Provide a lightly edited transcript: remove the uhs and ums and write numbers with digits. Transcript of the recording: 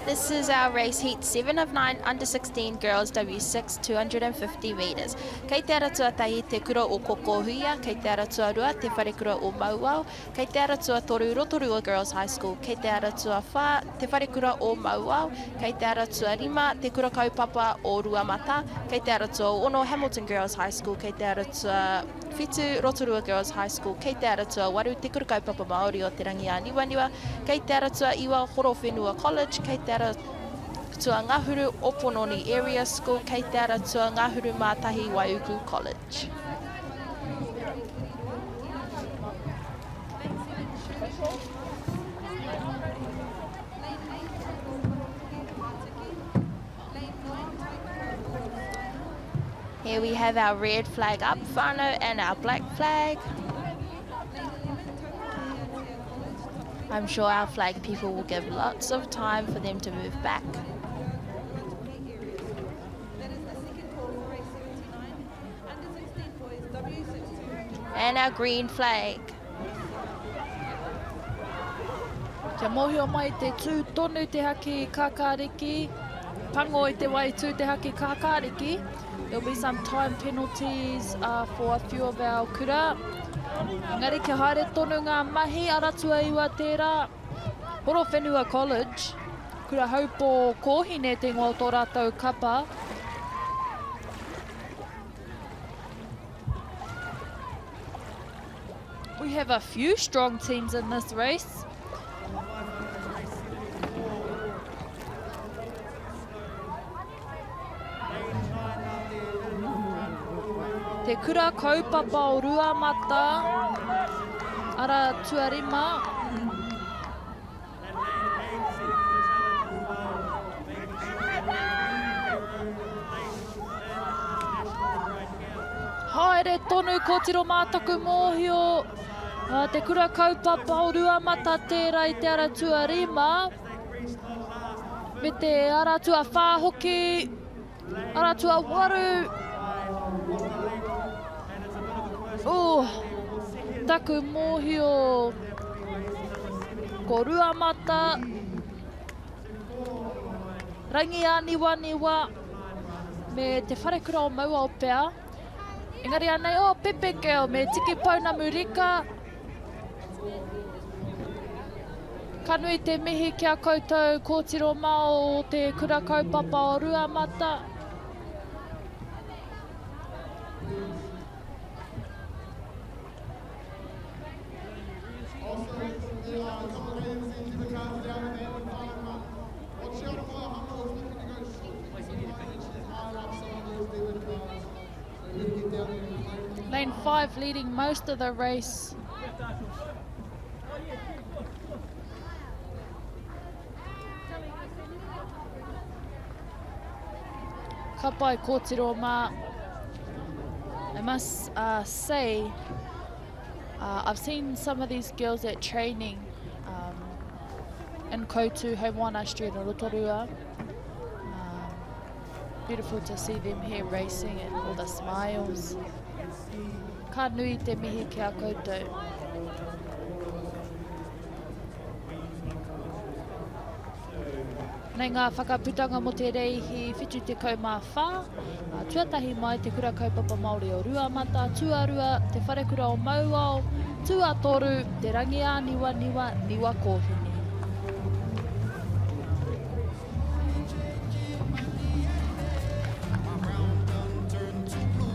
This is our race heat 7 of 9 under 16 girls W6 250 metres. Kei te ara tuatahi te kura o Kokohuia, kei te ara tuarua te wharekura o Mauao, kei te ara tuatoru Rotorua Girls High School, kei te ara tuawhā te wharekura o Mauao, kei te ara tuarima te kura kaupapa o Ruamata, kei te ara tuaono Hamilton Girls High School, kei te ara tuawhitu Rotorua Girls High School, kei te ara tuawaru te kura kaupapa Māori o Te Rangiāniwaniwa, kei te ara tuaiwa Horowhenua College, kei te ara tuangahuru Opononi Area School, kei te ara tuangahuru mātahi Waiuku College. Here we have our red flag up, whānau, and our black flag. I'm sure our flag people will give lots of time for them to move back. And our green flag. Kia mōhio mai te tū tonu te haki kākāriki, pango i te wai tū te haki kākāriki. There'll be some time penalties uh, for a few of our kura. Engari kia haere tonu ngā mahi, ara tuaiwa tērā. Horowhenua College, Kura Haupo Kōhine te ingoa o tō rātou kapa. We have a few strong teams in this race. Te kura kaupapa o Ruamata, ara tuarima. Haere tonu kōtiro mā taku mōhio, te kura kaupapa o Ruamata tērā i te ara tuarima, me te ara tuawhā hoki. Ara tuawaru. Oh, taku mōhio ko Ruamata, Rangiāniwaniwa, me Te Wharekura o Mauao pea. Engari anei, oh, Pepe Girl me Tiki Pounamu Rika. Ka nui te mihi ki a koutou kōtiro mā o te Kura Kaupapa o Ruamata. Lane 5 leading most of the race. Ka pai kōtiro mā. I must uh, say, uh, I've seen some of these girls at training um, in Koutu, Haumoana Street in Rotorua. Um, beautiful to see them here racing and all the smiles. Ka nui te mihi ki a koutou. Nei ngā whakaputanga mō te reihi 74, tuatahi mai Te Kura Kaupapa Māori o Ruamata, tuarua Te Wharekura o Mauao, tuatoru Te Rangiāniwaniwa Niwa Kōhine.